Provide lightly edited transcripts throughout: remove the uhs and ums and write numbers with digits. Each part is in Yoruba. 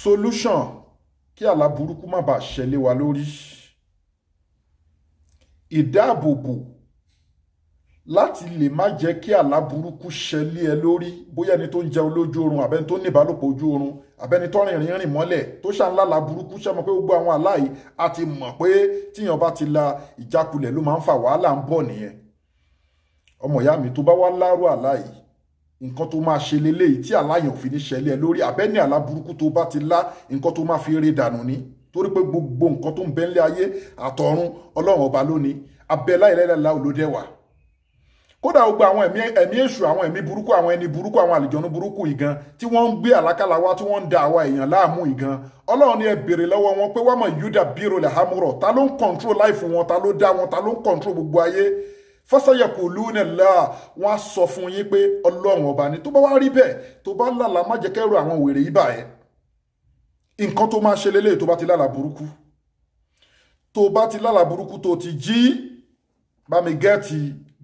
Solution kí àlá burúkú má bàa ṣẹlẹ̀ wa lórí, ìdáàbòbò láti lè má jẹ́ kí àlá burúkú ṣẹlẹ̀ ẹ lórí, bóyá ẹni tó ń jẹun lójú oorun, àbẹ́ni tó ní ìbálòpọ̀ ojú oorun, àbẹ́ni tó rìnrìn rìn mọ́lẹ̀ tó ṣàǹlàlà burúkú. Ṣe mọ̀ pé gbogbo àwọn àlá yìí, a ti mọ̀ pé tíyan bá ti la, ìjákulẹ̀ ló máa ń fa, wàhálà ń bọ̀ nìyẹn. Ọmọ ìyá mi, tó bá wá lárú àlá yìí, nǹkan tó máa ṣe leléyìí tí àlá yẹn ò fi ní ṣẹlẹ̀ ẹ lórí. Àbẹ́ni àlá burúkú tó bá ti lá, nǹkan tó máa fi eré dànù ni, torí pé gbogbo nǹkan tó ń bẹ nílé ayé àtọ̀run, Ọlọ́run Ọba lónìí abẹ́ láìláìláìlá olódẹ́wà. Kódà gbogbo àwọn ẹ̀mí èṣù, àwọn ẹ̀mí burúkú, àwọn ẹni burúkú, àwọn àlìjọ́nú burúkú yìí gan tí wọ́n ń gbé àlákàlà wá, tí wọ́n ń da àwa èèyàn láàmú yìí gan, Ọlọ́run ní ẹ béèrè lọ́wọ́ wọn pé wọ́n mọ̀ yúdà bírò lẹ̀ hámúrọ̀, ta ló ń control life wọn? Ta ló dá wọn? Ta ló ń control gbogbo ayé? Fasayaquluna Allah. Wọ́n á sọ fún yín pé Ọlọ́run Ọba ni. Tó bá wá rí bẹ́ẹ̀, tó bá lálàá, má jẹ́ kẹ́rù àwọn wèrè yìí bà ẹ́. Nǹkan tó máa ṣe lélẹ́yìí: tó bá ti lálàá burúkú, tó bá ti lálàá burúkú, tó ti jí, bá mi get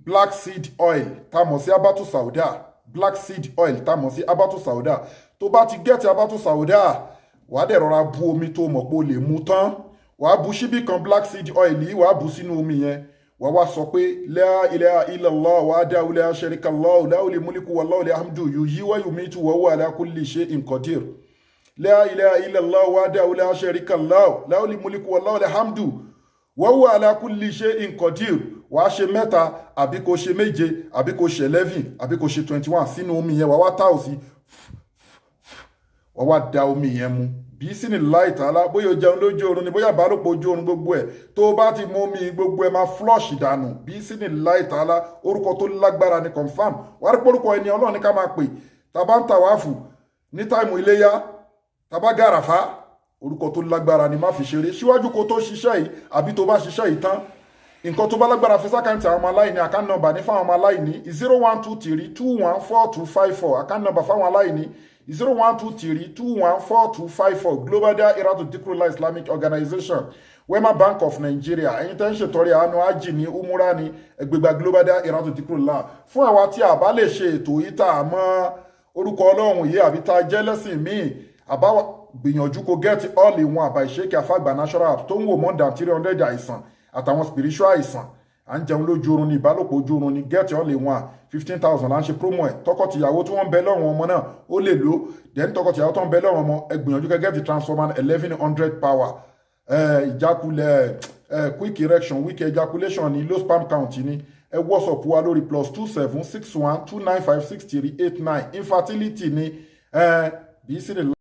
black seed oil tá a mọ̀ sí abatu sauda. Black seed oil tá a mọ̀ sí abatu sauda. Tó bá ti get abatu sauda, wàá dẹ̀ rọra bu omi tó mọ̀ pé o lè mu tán. Wàá bu ṣíbí kan black seed oil yìí, wàá bu sínú omi yẹn. Wàá wá sọ pé la ilaha illallah wahdahu la sharika lahu, lahul mulku wa lahul hamdu, yuhyi wa yumitu wa huwa ala kulli shay'in qadir. La ilaha illallah wahdahu la sharika lahu, lahul mulku wa lahul hamdu wa huwa ala kulli shay'in qadir. Wàá ṣe mẹ́ta, àbí kò ṣe méje, àbí kò ṣe 11, àbí kò ṣe 21 sínú omi yẹn. Wàá wá tá ò sí, wàá wá da omi yẹn mu bí sínú láì tààlà. Bóyá o jẹun lójú oorun ni, bóyá ìbálòpọ̀ ojú oorun, gbogbo ẹ̀, tó o bá ti mú omi, gbogbo ẹ̀ máa flush dànù bí sínú láì tààlà. Orúkọ tó lágbára ni, confam. Wàá rí pórúkọ ẹni Ọlọ́run ní ká máa pè tàbá ń tàwáàfù ní time iléyá, tàbá gàràfá. Orúkọ tó lágbára ni, má fi ṣeré. Síwájú kó tó ṣiṣẹ́ yìí, àbí tó bá ṣiṣẹ́ yìí tán, nǹkan tó bá lágbára, fi s'account àwọn ọmọ aláìní. Account number ní fáwọn ọmọ aláìní: 0123214254. Account number fáwọn aláìní: 0123214254. Global Dahiratu Dhikrlahi Islamic Organization, Wema Bank of Nigeria. Ẹ̀yin tẹ́ ń ṣètọrẹ àánú, ájì ní, umura ní, ẹgbẹgbà Global Dahiratu Dhikrlahi. Fún àwa tí a bá lè ṣe ètò yìí, tá a mọ orúkọ Ọlọ́run yìí, àbí tá a jẹ́ lẹ́sìn míì, àbá gbìyànjú kó get all in one àbá ìṣèkè àfàgbà natural app tó ń wò more than 300 àìsàn àtàwọn spiritual àìsàn. À ń jẹun lójú oorun ní, ìbálòpọ̀ ojú oorun ní. Get all in one, 15,000 là ń ṣe promo ẹ̀. Tọkọtìyàwó tí wọ́n ń bẹ lọ́rùn ọmọ náà, ó lè lò. Then tọkọtìyàwó tó ń bẹ lọ́rùn ọmọ, ẹ gbìyànjú kẹ́ get transformer 1100 power. Ìjákulẹ̀, quick erection, weak ejaculation ní, low sperm count ní, ẹ WhatsApp wa lórí +27 612956389. Infertility ní bí sí ní.